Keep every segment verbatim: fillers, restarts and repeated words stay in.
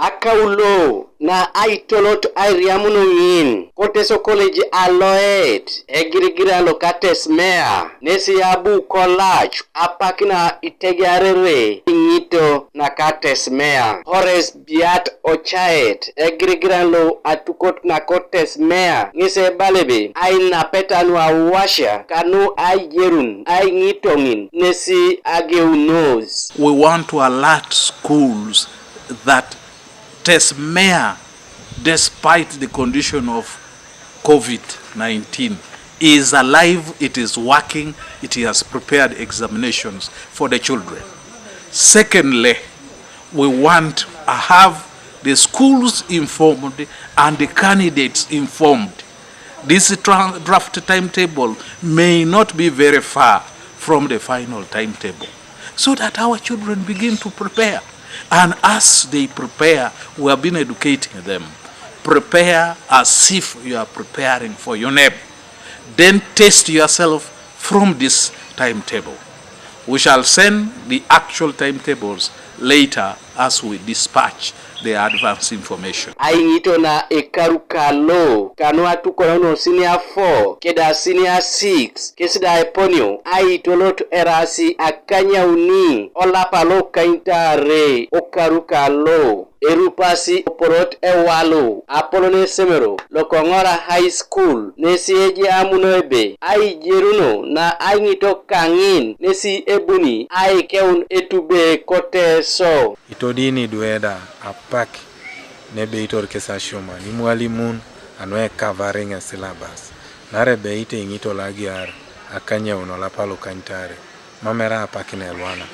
Akaulo na aitolot airiamun ŋin ko Teso College Aloet, egirigiran loka Tesmea, nesi abu kolac apak na itegearere iŋito naka Tesmea. Horace Biat Ocaet, egirigiran lo atukot nako Tesmea, ŋes ebala ebe ainapeta nu awasia kanu aijerun aiŋito ŋin nesi ageunos. We want to alert schools that Tesmea, despite the condition of COVID nineteen, is alive, it is working, it has prepared examinations for the children. Secondly, we want to have the schools informed and the candidates informed. This tra-, draft timetable may not be very far from the final timetable, so that our children begin to prepare. And as they prepare, we have been educating them. Prepare as if you are preparing for your name. Then test yourself from this timetable. We shall send the actual timetables later as we dispatch the advance information. Aiŋito na ekaru kalo kanu atukonono senior four keda senior six, kesi da eponio aitolot erasi akanyauni olapa lo kaintaare okaru kalo. Erupasi opolot ewalu apolon esemero lokoŋora High School, nesi ejamuno ebe aijeruno na aiŋito kaŋin nesi ebuni aikeun etube ko Teso. Itodini idwe da apak nebeitor kes asioman imwalimun anu ekavariŋ esilabas, naarai ebeit eiŋito lo agiar akanyaun olapa lo kaintaare, mam erai apak nelwana,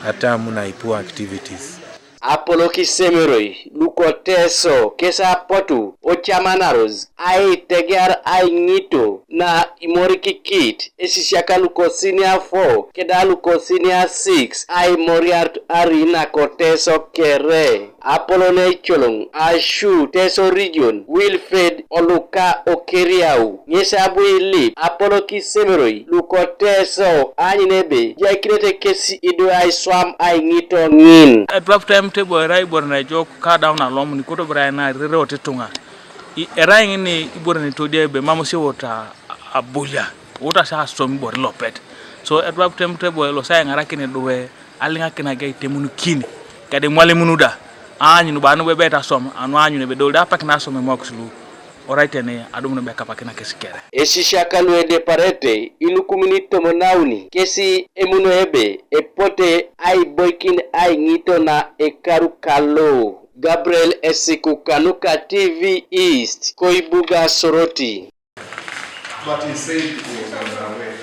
atamun aipu activities. Apolok isemeroi luko Teso kes apotu ocamanaros aitegear aiŋito na imorikikit esisiak luko senior four keda luko senior six aimoriar ari nako Teso kere. Apolon eicoloŋ asu Teso Region Wilfred Oluka Okeriau, ŋes abu ilip apolok isemeroi luko Teso aanyun ebe ejaikinete kesi idwe aiswam aiŋito ŋin. Edwap timetable erai ibore na ejok kadaun alom nikoto bere na irereot ituŋa. I-, erai ŋin ibore ni itodia ebe mam sio wota abulia, wota sa asom ibore lopet. So edwap timetable lo sa eŋarakin idwe aliŋakin age aitemunukin kede imwalimun da aanyun bo anu bo ebe etasom, anu aanyun ebe edol da apak na asom emokis lu. Orai teni adumun ebe kapakina kesi kere. Esisiak lu edeparete ilukumin itomon nauni kesi emuno ebe epote aiboikin aiŋito na ekaru kalo. Gabriel Esiku kanuka T V East, koibuga Soroti. But he said he was on the way.